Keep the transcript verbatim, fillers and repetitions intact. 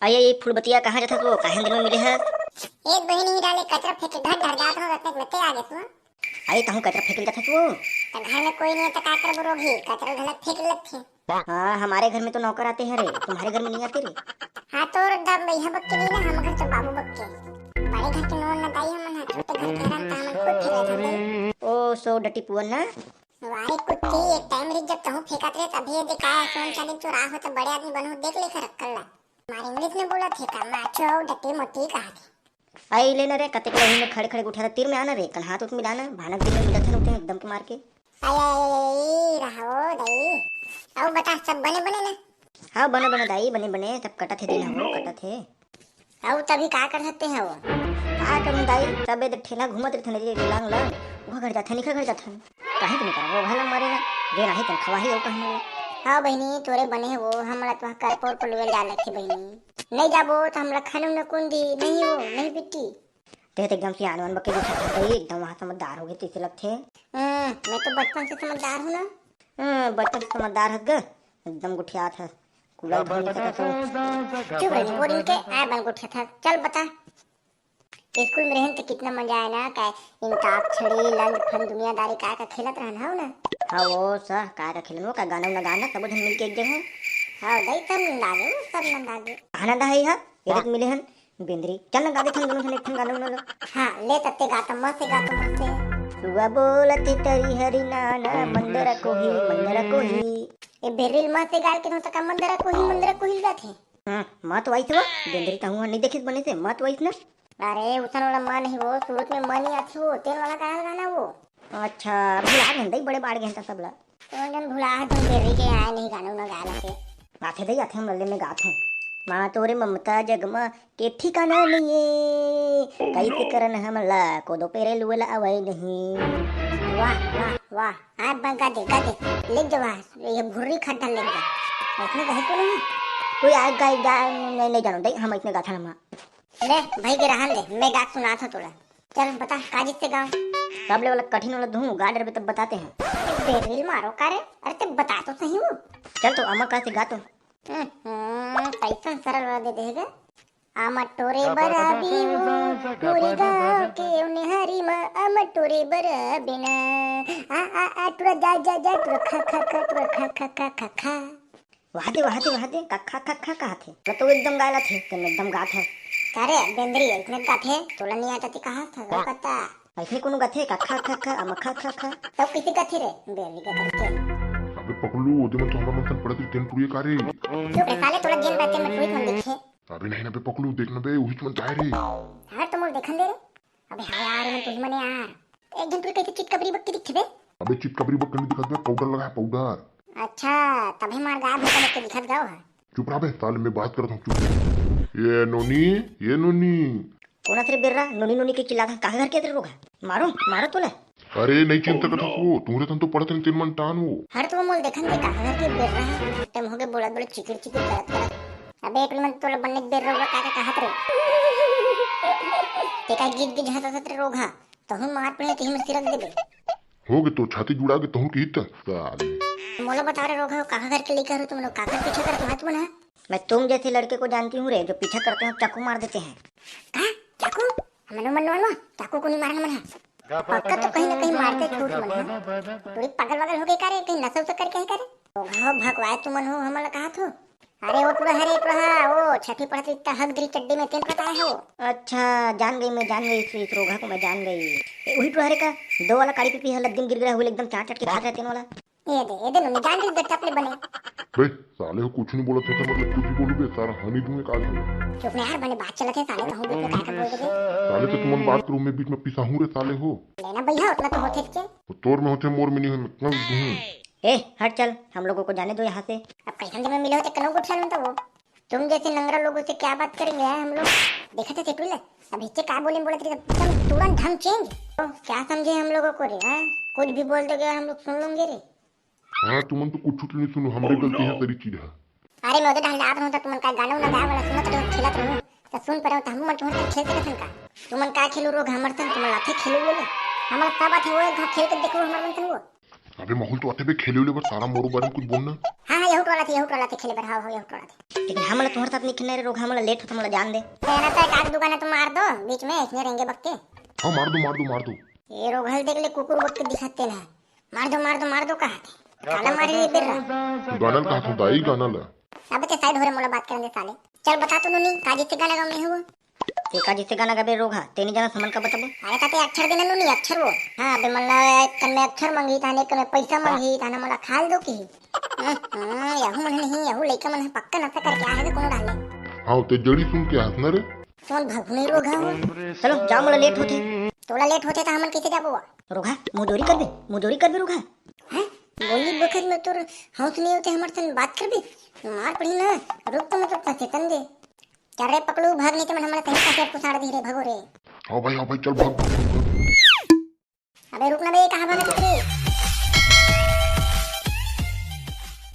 अये, ये फूलबतिया, कहाँ जाथस वो? काहे दिन में मिले हस? ए बहिनी, डाले कचरा फेंके घर डहर जात हूँ, रत्ने के लत्ते आ गए तू। अये, तहूँ कचरा फेंके जाथस वो? त घर में कोई नहीं है त का करबो रोगही, कचरा घलक फेंक लगथे। हाँ, हमारे घर में तो नौकर आते हैं रे, तुम्हारे घर में नहीं आते रे। हाँ, तोर दम भैया बक्के नहीं ना, हम घर तो बाबू बक्के। बड़े घर के नोन न दाई हमन ह, छोटे घर के हरन त हमन खुद फेंक लेथन। ओ सो डटी पुअन ना। वारे कुत्ती, एक टाइम रिच जब तहूँ फेंकत रहे, तभी ये देखा है, सोन चांदी चोरा हो तो बड़े आदमी बनहू, देख लेकर रखल ला। हमारे इंग्लिश में बोला थे का, माचो, डटी मोटी कहा थे। आई ले ना रे, कतेक रही में खड़े खड़े उठा था, तीर में आना रे, कल हाथ उठ मिलाना, भानक दिन में मिलत हन उठे एकदम के मार के। आई, आई, आई, आई, रहो दाई। आओ बता, सब बने बने ना? हाँ, बने बने दाई, बने बने, सब कटत हे दिन हो, कटत हे। अउ तभी का कर सकते हैं वो? का करूं दाई, सब इधर ठेला घूमत रहिथे ना रे, लांग लांग, वो घर जाथे, निखर घर जाथे। काहे के निकल वो घर मारे ना, जे नाही तन खवाही हो कहने। हाँ बहिनी, तोरे बने हे वो, हमला तो कर पोर पलुए जा लखी बहिनी। नहीं जाबो तो हमला खाने न कौन दी, नहीं हो, नहीं बेटी। ते तो एकदम सियान मन बके दिखत हे दाई, एकदम वहाँ समझदार हो गए तैसे लगथे। हम्म, मैं तो बचपन से समझदार हूँ ना। हम्म, बचपन से समझदार हस ग, एकदम गुठियात हस। कुला धुन सकत हो। चुप रही बोरिंग के, आय बन गुठियात हस। चल बता। स्कूल में रहन त कितना मजा आय ना, का इंताक्षरी, लंड फन, दुनियादारी का का खेलत रहन हव ना। हाँ वो सह का का खेलन, वो का गाना उना गाना सब झन मिलके एक जगह। हाँ दाई, सब नंदा गे, सब नंदा गे। आनंद है हा, ये देख मिले हन बेंदरी। चल ना गा देथन दोनों झन एक ठन गाना उना लो। हाँ ले तत्ते गाता मस्त गाता मस्त। सुआ बोलत हे तरी हरी नाना मंदरा कोही मंदरा कोही। ए बेरिल मस्त गाल के तो तका मंदरा कोही मंदरा कोही गाथे। हाँ, मत वाइस वो, बेंदरी तहूँ नहीं देखिस बने से, मत वाइस ना। अरे, उसन वाला मन ही वो, सुरुत में मन ही आथे वो, तेन वाला गाना गाना वो। अच्छा, भुला गेन दई, बड़े बाढ़ गेन त सबला। तो जन भुला है, तुम बेरी के आए नहीं गाना उना गाना के। आथे दई, आथे हम लल्ले में गात हूँ। माँ तोरे ममता जगमा के ठिकाना नहीं है, कैसे करन हमला, कोदो पेरे लुएला आवै नहीं। वाह, वाह, वाह, आय बा, गा दे, गा दे, ले जवा, ये भुर्री खड्डा ले जा। इसमें कहे को नहीं, कोई आय गाय गा, नहीं, नहीं जानो दई, हम इसमें गाथा ना। ले भाई के रहन दे, मैं गा सुनात हूँ तोला। चल बता, का जिससे गाँव? सबले वाला कठिन वाला धुन गा डरबे तब बताते हैं। बेरिल मारो का रे? अरे ते बता तो सही वो। चल तो अमा का से गा तो। हम्म, कैसन सरल वाला दे देगा। आमा टोरे बराबी वो, मोरे गाँव के ओने हरी मा, आमा टोरे बराबी ना। आ, आ, आ, टुरा जा, जा, जा, टुरा खा, खा, खा, टुरा खा, खा, खा, खा, खा। वाह दे, वाह दे, वाह दे, कखा, कखा, कहा थे। मैं तो एकदम गायला थे, तेन एकदम गा थे। का रे, बेंदरी, इतने गा थे, तोला नहीं आता थे, कहा था, वो पता। ऐसे कोनो गा थे, कखा, खा, खा, अमखा, खा, खा। तब कैसे गा थे रे, बेंदरी के करके? अबे पकलू, ओदे मन तो हमरा मन सन पड़त रही, तेन टुरिए का रे? चुप रे साले, तोला जेन बातें में टुरी कौन देखे? अबे नहीं ना बे पकलू, देख ना बे, उही मन जाए रे। हर तो मोर देखन दे रे। अबे हाँ यार, मैं तुही मने यार। एक दिन तू कैसे चितकबरी बक्की दिखथे बे? अबे चितकबरी बक्की नहीं दिखत बे, पाउडर लगा है, पाउडर। अच्छा, तभे मार गायब होता बक्की दिखत गाँव है। चुप रह बे, साले मैं बात करत हूँ, चुप। ये नोनी, ये नोनी। कौन तेरे बेर्रा, नोनी नोनी के चिल्ला था, कहाँ घर के तेरे रोग है? मारो, मारो तोला। अरे नहीं चिंता करत हो, तुम्हरे तन तो पड़त नहीं, तेन मन टान हो। हर तो मोल देखन दे, कहाँ घर के बेर्रा है, टाइम हो गए बोलत बोलत चिकिर चिकिर करत करत। अबे एक मन तोला बन्ने बेर रोग का का कहत रे। ते का गीत गीत हंसत हंसत रे रोग हा। तहूँ मार पड़े, तही में सिरक देबे। हो गे तो छाती जुड़ा के तहूँ की हित, साले। मोला बता रे रोग हा, कहाँ घर के लेकर हो तुम लोग, काकर पीछे करत हो तुम ना? मैं तुम जैसे लड़के को जानती हूँ रे, जो पीछा करते हैं, चाकू मार देते हैं। का? चाकू? मनो, मनो, मनो, चाकू को नहीं मारना मन है। पक्का तो कहीं ना कहीं मारते छूट मन है। पूरी पागल वागल हो गई का रे, कहीं नशा उशा करके है का रे? ओ घाव भगवाए तुमन हो, हमन ला कहा थो। अरे ओ टुरा हरे टुरा, ओ छठी पढ़त इतना हक दरी चड्डी में तेन पता है हो। अच्छा, जान गई मैं, जान गई इस, इस रोगा को मैं जान गई। ए, वही टुरा हरे का, दो वाला काली पीपी है, लद्दी में गिर गिरा हुआ, एकदम चाट चाट के खात रहते वाला। ये दे, ये दे, नोनी जान रही बेटा अपने बने। बे, साले हो कुछ नहीं बोला था, मतलब कुछ भी बोलू बे, सारा हानि दूंगे काल में। चुप नहीं यार, बने बात चलत है, साले कहूँ बीच में काय का बोल दे। साले तो तुमन बात करो, मैं बीच में पिसाहूँ रे साले हो। लेना भैया, उतना तो होते थे। तोर में होते, मोर में नहीं हो, मैं कल दूँ। ए, हट चल, हम लोगों को जाने दो यहाँ से। अब कैसन दिन में मिले होते, कनो गुठियाल में तो वो। तुम जैसे नंगरा लोगों से क्या बात करेंगे यार हम लोग? देखा था सेटुल, अब हिच्चे का बोले बोलत रही, तुम तुरंत ढंग चेंज। तो क्या समझे हम लोगों को रे, हाँ? कुछ भी बोल दोगे हम लोग सुन लेंगे रे। हाँ, तुमन तो कुछ नहीं सुनो, हमरे गलती है, सारी चीज है। अरे मैं उधर डाल रहा हूँ तो तुमन का गाना उना गाए वाला सुनत रहो, खेलत रहो, तो सुन पड़े हो तो हम मन तुम्हारे साथ खेल सकत हन का? तुमन का खेलू रोग हमर संग, तुमन लाथे खेलू ले। हमारा सब बात है वो, एक घाव खेल के देखो हमर मन संग वो। अबे माहौल तो आते बे खेले उले बर, सारा मोरो बारे में कुछ बोलना। हाँ, हाँ, एहू टोला थे, एहू टोला थे खेले बर, हाव, हाव, एहू टोला थे। लेकिन हमला तुम्हारे साथ नहीं खेलना रे रोगहा, हमला लेट होता, हमला जान दे। ए, ना तो एक आध दू गाना तो मार दो, बीच में इसने रहेंगे बक्के। हाँ, मार दो, मार दो, मार दो। ए रोगहा ल देख ले, कुकुर बक्के दिखाते ना। मार दो, मार दो, मार दो कहा थे। काला मारे रे बेर्रा। गाना ल कहा था दाई, गाना ल। अबे ते साइड हो रे, मोला बात करन दे साले। चल बता तो नूनी, का जैसे गाना गावे हो? ते का जैसे गाना गाबे रोगहा, ते नहीं जाना समन का बताबो। अरे ता ते अक्षर देना नूनी, अक्षर वो। हाँ, अबे मन ला एक कन में अक्षर मंगी, ताने एक कन में पैसा मंगी, ताने मोला खाल दो की। हम्म, हम्म, यहू मन नहीं, यहू लइका मन ह पक्का नशा करके आए हे कोनो डाले। हाँ, ते जड़ी सुन के हंसना रे। सोन भगुनी रोगहा हो। चलो, जाओ, मोला लेट होथे। तोला लेट होथे त हमन कैसे जाबो वा? रोगहा, मुजोरी करबे, मुजोरी करबे रोगहा। हैं? बोली बखत में तोर हौस नहीं होते, हमर सन बात करबे? मार पड़ी ना, रुक तो मतलब पछेतन दे। चल रे पकलू, भाग नहीं तो मन हमला सही का पेट पुसाड़ दी रे, भगो रे। हाँ भाई, हाँ भाई, चल भाग, भाग, भाग, भाग। अबे रुक ना बे, कहाँ भागत हस रे?